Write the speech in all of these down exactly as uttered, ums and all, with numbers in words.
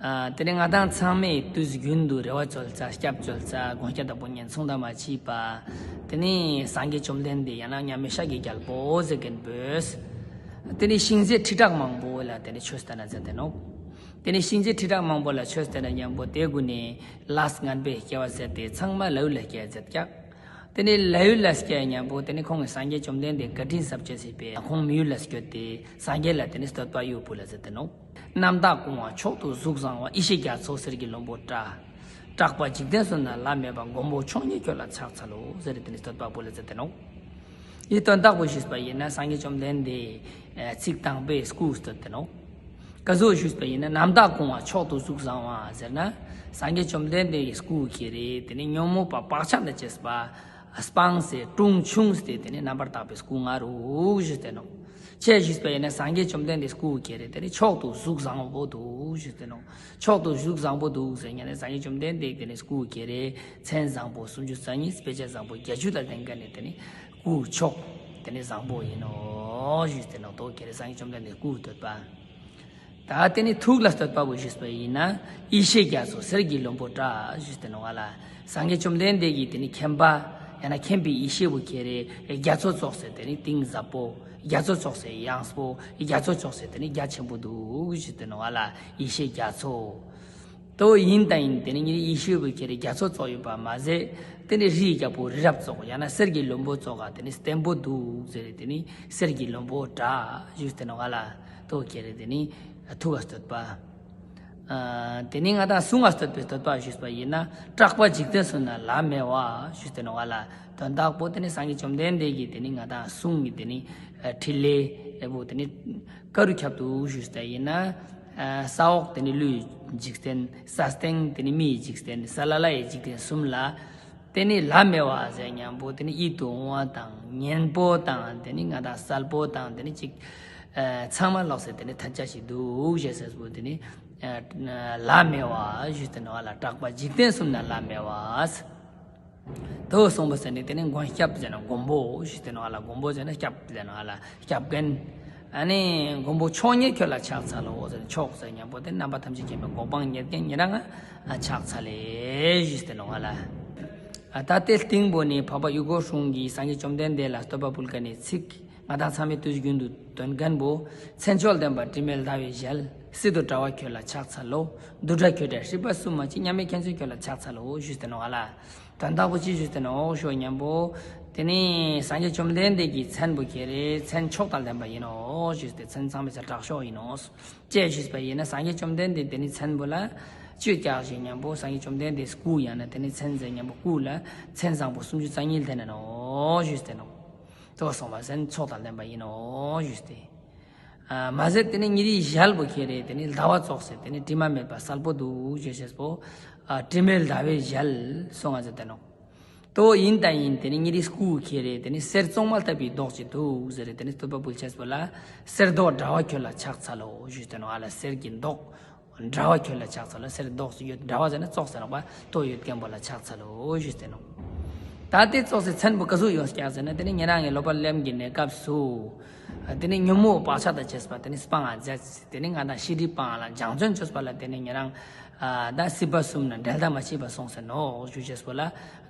ཨ་དེ་ནེ་ང་དང་ཚང་མས་དུས་རྒྱུན་དུ་རེ་བ་ཅོལ་ཙ་སྐྱབས་ཅོལ་ཙ་དགོངས་སྐྱབས་དང་པོ་ཉན་སོང་དང་མ་ཅིག་པ། དེ་ནེ་སངས་རྒྱས་བཅོམ་ལྡན་འདས་ཡང་ན་མཉམ་མེད་ཤཱཀྱའི་རྒྱལ་པོ་ཟེར་མཁན་པོས། དེ་ནེ་གཤིན་རྗེ་ཁྲི་ཕྲག་མང་པོ་ལ་དེ་ནེ་ཆོས་སྟན་ན་མཛད་དེ་ནོག་དེ་ནེ་གཤིན་རྗེ་ཁྲི་ཕྲག་མང་པོ་ལ་ཆོས་སྟན་ན་མཉམ་པོ་དེ་གུན་ནེ་ལས་ངན་པའི་སྐྱེ་བ་ཟད་དེ་ཚང་མ་ལྷ་ཡུལ་ལ་སྐྱེ་མཛད་ཀྱག་དེ་ནེ་ལྷ་ཡུལ་ལ་སྐྱེ་མཉམ་པོ་དེ་ནེ་ཁོང་གི་སངས་རྒྱས་བཅོམ་ལྡན་འདས་བཀའ་དྲིན་གསབ་ཅེས་སི་ཕིའ་ཁོང་མི་ཡུལ་ལ་སྐྱོད་དེ་སངས་རྒྱས་ལ་དེ་ནེ་བསྟོད་པ་ཡོད་པོ་ལ་མཛད་དེ་ནོག་རྣམ་དག་སྐུ་དབང་མཆོག་ཏུ་གཟུགས་བཟང་བ། ཡེ་ཤེས་རྒྱ་མཚོ་གསེར་གྱི་ལྷུན་པོ་འདྲ། གྲགས་པ་འཇིག་རྟེན་གསུམ་ན་ལྷམ་མེ་བ། མགོན་པོ་མཆོག་བརྙེས་ཁྱོད་ལ་ཕྱག་འཚལ་ལོ། ཟེར་དེ་ནེ་བསྟོད་པ་པོ་ལ་མཛད་དེ་ནོག་འི་དོན་དག་པོ་ཞུས་པ་ཡིན་ན་སངས་རྒྱས་བཅོམ་ལྡན་འདས་ཚིག་དང་པོའི་སྐུ་བསྟོད་དེ་ནོག་ག་ཟུག་ཞུས་པ་ཡིན་ན་རྣམ་དག་སྐུ་དབང་མཆོག་ཏུ་གཟུགས་བཟང་བ་ཟེར་ན། སངས་རྒྱས་བཅོམ་ལྡན་འདས་ཀྱི་སྐུ་ཁྱེར་རེ་དེ་ནེ་ཉོན་མོངས་པ་བག་ཆགས་དང་བཅས་པ་སྤངས་སེ་དྲུངས་ཕྱུང་སྟེ་དེ་ནེ་རྣམ་པར་དག་པའི་སྐུ་ལྔ་རུ་ཞུས་ཏེ་ནོག་ཅེས་ཞུས་པ་ཡིན་ན་སངས་རྒྱས་བཅོམ་ལྡན་འདས་སྐུ་ཁྱེར་རེ་དེ་ནེ་མཆོག་ཏུ་གཟུགས་བཟང་པོ་འདུག་ཞུས་ཏེ་ནོག་མཆོག་ཏུ་གཟུགས་བཟང་པོ་འདུག་ཟེར་ཉན་ནེ་སངས་རྒྱས་བཅོམ་ལྡན་འདས་དེ་ནེ་སྐུ་ཁྱེར་རེ་མཚན་བཟང་པོ་སུམ་ཅུ་རྩ་གཉིས་དཔེ་བྱད་བཟང་པོ་བརྒྱད་ཅུ་ལ་ལྡན་མཁན་ནི་དེ་ནེ་སྐུ་མཆོག་དེ་ནེ་བཟང་པོ་ཡིན་ནོག་ཞུས་ཏེ་ནོག་དོ་ཁྱེར་རེ་སངས་རྒྱས་བཅོམ་ལྡན་འདས་སྐུ་བསྟོད་པ། ད་དེ་ནེ་ཐུགས་ལ་བསྟོད་པ་པོ་ཞུས་པ་ཡིན་ན་ཡེ་ཤེས་རྒྱ་མཚོ་གསེར་གྱི་ལྷུན་པོ་འདྲ་ཞུས་ཏེ་ནོག་ལ། སངས་རྒྱས་བཅོམ་ལྡན་འདས་ཀྱི་དེ་ནེ་མཁྱེན་པ་ཡང་ན་མཁྱེན་པའི་ཡེ་ཤེས་པོ་ཁྱེར་རེ་རྒྱ་མཚོ་ཙོགས་སེ་དེ་ནེ་གཏིང་ཟབ་པོ། རྒྱ་མཚོ་ཙོགས་སེ་ཡངས་པོ། རྒྱ་མཚོ་ཙོགས་སེ་དེ་ནེ་རྒྱ་ཆེན་པོ་འདུག་ཞུས་ཏེ་ནོག་ལ། ཡེ་ཤེས་རྒྱ་མཚོ། དོ་ཡིན་ད་ཡིན་དེ་ནེ་ཉེ་རི་ཡེ་ཤེས་པོ་ཁྱེར་རེ་རྒྱ་མཚོ་ཙོགས་ཡོད་པ་མ་ཟད་དེ་ནེ་རིའི་རྒྱལ་པོ་རི་རབ་ཙོགས་ཡང་ན་གསེར་གྱི་ལྷུན་པོ་ཙོགས་ག་དེ་ནེ་བརྟན་པོ་འདུག་ཟེར་རེ་དེ་ནེ་གསེར་གྱི་ལྷུན་པོ་འདྲ་ཞུས་ཏེ་ནོག་ལ། དོ་ཁྱེར་རེ་དེ་ནེ་ཐུགས་ལ་བསྟོད་པ། ཨ་དེ་ནེ་ང་དང་གསུང་ལ་བསྟོད་པའི་བསྟོད་པ་ཞུས་པ་ཡིན་ན་གྲགས་པ་འཇིག་རྟེན་གསུམ་ན་ལྷམ་མེ་བ་ཞུས་ཏེ་ནོག་ལ། དོན་དག་པོ་དེ་ནེ་སངས་རྒྱས་བཅོམ་ལྡན་འདས་ཀྱི་དེ་ནེ་ང་དང་གསུང་གི་དེ་ནེ་ཨ་ཕྲིན་ལས་ཨེ་བོ་དེ་ནེ་ག་རུ་ཁྱབ་འདུག་ཞུས་ཏེ་ཡིན་ན། ཨ་ས་འོག་དེ་ནེ་ཀླུའི་འཇིག་རྟེན། ས་སྟེང་དེ་ནེ་མིའི་འཇིག་རྟེན། ས་བླ་ལྷའི་འཇིག་རྟེན་གསུམ་ལ། དེ་ནེ་ལྷམ་མེ་བ་ཟེར་མཉམ་པོ་དེ་ནེ་ཡིད་དུ་འོང་བ་དང་སྙན་པོ་དང་དེ་ནེ་ང་དང་གསལ་པོ་དང་དེ་ནེ་ཅིག་ཨ་ཚང་མ་ལོགས་སེ་དེ་ནེ་ཐད་ཆ་ཞིག་འདུག་ཞེས་ཟེར་པོ་དེ་ནེ་ཨ་ལྷམ་མེ་བ་ཞུས་ཏེ་ནོག་ལ། གྲགས་པ་འཇིག་རྟེན་གསུམ་ན་ལྷམ་མེ་བ། དོ་གསུངས་པ་ཟེར་ནེ་དེ་ནེ་མགོན་སྐྱབས་ཟེར་ན་མགོན་པོ་ཞུས་ཏེ་ནོག་ལ། མགོན་པོ་ཟེར་ན་སྐྱབས་ཟེར་ནོག་ལ། སྐྱབས་མགོན། ཨ་ནི་མགོན་པོ་མཆོག་བརྙེས་ཁྱོད་ལ་ཕྱག་འཚལ་ལོ་ཟེར་ནེ་མཆོག་ཟེར་མཉམ་པོ་དེ་རྣམ་པ་ཐམས་ཅད་མཁྱེན་པའི་གོ་འཕང་བརྙེས་མཁན་ཉེ་རང་ང་ཕྱག་འཚལ་ལེ་ཞུས་ཏེ་ནོག་ལ། ཨ་ད་དེ་སྟིང་པོ་ནེ་འཕགས་པ་ཡུལ་འཁོར་སྲུང་གིས་སངས་རྒྱས་བཅོམ་ལྡན་འདས་ལ་བསྟོད་པ་ཕུལ་མཁན་ནི་ཚིག་ང་དང་ཚང་མས་དུས་རྒྱུན་དུ་འདོན་མཁན་པོ། མཚན་མཆོག་ལྡན་པ་དྲི་མེད་ཟླ་བའི་ཞལ། སི་ཏུ་དྲ་བ་ཁྱོད་ལ་ཕྱག་འཚལ་ལོ། རྡུལ་བྲལ་ཁྱོད་འདྲ་སྲིད་པ་གསུམ་མ་མཆིས། མཉམ་མེད་མཁྱེན་ཅན་ཁྱོད་ལ་ཕྱག་འཚལ་ལོ་ཞུས་ཏེ་ནོག་ལ། དོན་དག་པོ་ཅི་ཞུས་ཏེ་ནོག་ཞུ་མཉམ་པོ། དེ་ནེ་སངས་རྒྱས་བཅོམ་ལྡན་འདས་ཀྱི་མཚན་པོ་ཁྱེར་རེ་མཚན་མཆོག་དང་ལྡན་པ་ཡིན་ནོག་ཞུས་ཏེ་མཚན་ཚང་མའི་ཆ་དྲག་ཤོས་ཡིན་ནོག་ཅེས་ཞུས་པ་ཡིན་ན་སངས་རྒྱས་བཅོམ་ལྡན་འདས་དེ་ནེ་མཚན་པོ་ལ་ཅི་ཡོད་ཀྱག་ཞུ་མཉམ་པོ་སངས་རྒྱས་བཅོམ་ལྡན་འདས་སྐུ་ཡང་ན་དེ་ནེ་མཚན་ཟེར་མཉམ་པོ་སྐུ་ལ་མཚན་བཟང་པོ་སུམ་ཅུ་རྩ་གཉིས་ལྡན་ནོག་ཞུས་ཏེ་ནོག་དོ་གསུངས་པ་ཟེར་ན་མཆོག་དང་ལྡན་པ་ཡིན་ནོག་ཞུས་ཏེ། ཨ་མ་ཟད་དེ་ནེ་ཉེ་རིའི་ཞལ་པོ་ཁྱེར་རེ་དེ་ནེ་ཟླ་བ་ཙོགས་སེ་དེ་ནེ་དྲི་མ་མེད་པ་གསལ་པོ་འདུག་ཞེས་ཞེས་པོ། ཨ་དྲི་མེད་ཟླ་བའི་ཞལ་གསུངས་པ་ཟེར་ཏེ་ནོག་དོ་ཡིན་ད་ཡིན་དེ་ནེ་ཉེ་རིའི་སྐུ་ཁྱེར་རེ་དེ་ནེ་གསེར་བཙོ་མ་ལྟ་བུའི་མདོག་ཅིག་འདུག་ཟེར་རེ་དེ་ནེ་བསྟོད་པ་ཕུལ་ཅེས་པོ་ལ་གསེར་མདོག་འདྲ་བ་ཁྱོད་ལ་ཕྱག་འཚལ་ལོ་ཞུས་ཏེ་ནོག་ཨ་ལ། གསེར་གྱི་མདོག་འདྲ་བ་ཁྱོད་ལ་ཕྱག་འཚལ་ལོ། གསེར་མདོག་ཡོད་འདྲ་བ་ཟེར་ན་ཙོགས་ཟེར་ནོག་པ། དོ་ཡོད་མཁན་པོ་ལ་ཕྱག་འཚལ་ལོ་ཞུས་ཏེ་ནོག་ད་དེ་ཙོགས་སེ་མཚན་པོ་ག་ཟུག་ཡོང་ཀྱག་ཟེར་ན་དེ་ནེ་ཉེ་རང་ངི་སློབ་པ་ལེན་གྱི་གནས་སྐབས་སུ། དེ་ནེ་ཉོན་མོངས་བག་ཆགས་དང་བཅས་པ་དེ་ནེ་སྤང་ང་མཛད། དེ་ནེ་ང་དང་ཤེས་རིག་སྤང་ང་ལ་སྦྱང་བརྩོན་བཅོས་པ་ལ་དེ་ནེ་ཉེ་རང་ཨ་ད་སྲིད་པ་གསུམ་ན་འབྲལ་ཟླ་མ་མཆིས་པ་སོང་ཟེར་ནོག་ཞུ་ཅེས་པོ་ལ།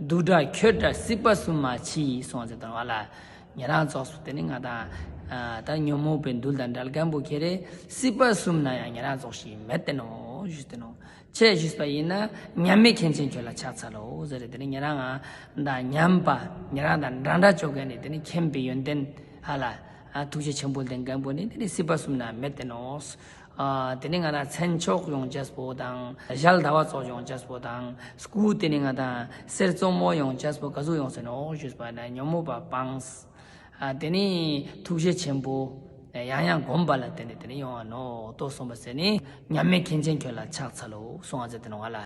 རྡུལ་བྲལ་ཁྱོད་འདྲ་སྲིད་པ་གསུམ་མ་མཆིས་སོང་ཟེར་ཏེ་ནོག་ལ། ཉེ་རང་ཙོགས་སུ་དེ་ནེ་ང་དང་ཨ་ད་ཉོན་མོངས་པའི་རྡུལ་དང་འབྲལ་མཁན་པོ་ཁྱེར་རེ་སྲིད་པ་གསུམ་ན་ཡང་ཉེ་རང་ཙོགས་ཤིག་མེད་དེ་ནོག་ཞུས་ཏེ་ནོག་ཅེས་ཞུས་པ་ཡིན་ན་མཉམ་མེད་མཁྱེན་ཅན་ཁྱོད་ལ་ཕྱག་འཚལ་ལོ་ཟེར་རེ་དེ་ནེ་ཉེ་རང་ང་དང་མཉམ་པ་ཉེ་རང་དང་འདྲ་འདྲ་ཅོ་མཁན་ནི་དེ་ནེ་མཁྱེན་པའི་ཡོན་ཏན་ཧ་ལ་ཨ་ཐུགས་རྗེ་ཆེན་པོ་ལྡན་མཁན་པོ་ནི་དེ་ནེ་སྲིད་པ་གསུམ་ན་མེད་དེ་ནོག་ཨ་དེ་ནེ་ང་དང་མཚན་མཆོག་ཡོང་ཅེས་པོ་དང་ཞལ་ཟླ་བ་ཙོགས་ཡོང་ཅེས་པོ་དང་སྐུ་དེ་ནེ་ང་དང་གསེར་བཙོ་མོ་ཡོང་ཅེས་པོ་ག་ཟུག་ཡོང་ཟེར་ནོག་ཞུས་པ་ན་ཉོན་མོངས་པ་སྤངས། ཨ་དེ་ནེ་ཐུགས་རྗེ་ཆེན་པོ་ཡང་ཡང་བསྒོམས་པ་ལ་བརྟེན་ནེ་དེ་ནེ་ཡོང་བ་ནོག་དོ་གསུངས་པ་ཟེར་ནེ་མཉམ་མེད་མཁྱེན་ཅན་ཁྱོད་ལ་ཕྱག་འཚལ་ལོ་གསུངས་པ་ཟེར་ཏེ་ནོག་ལ།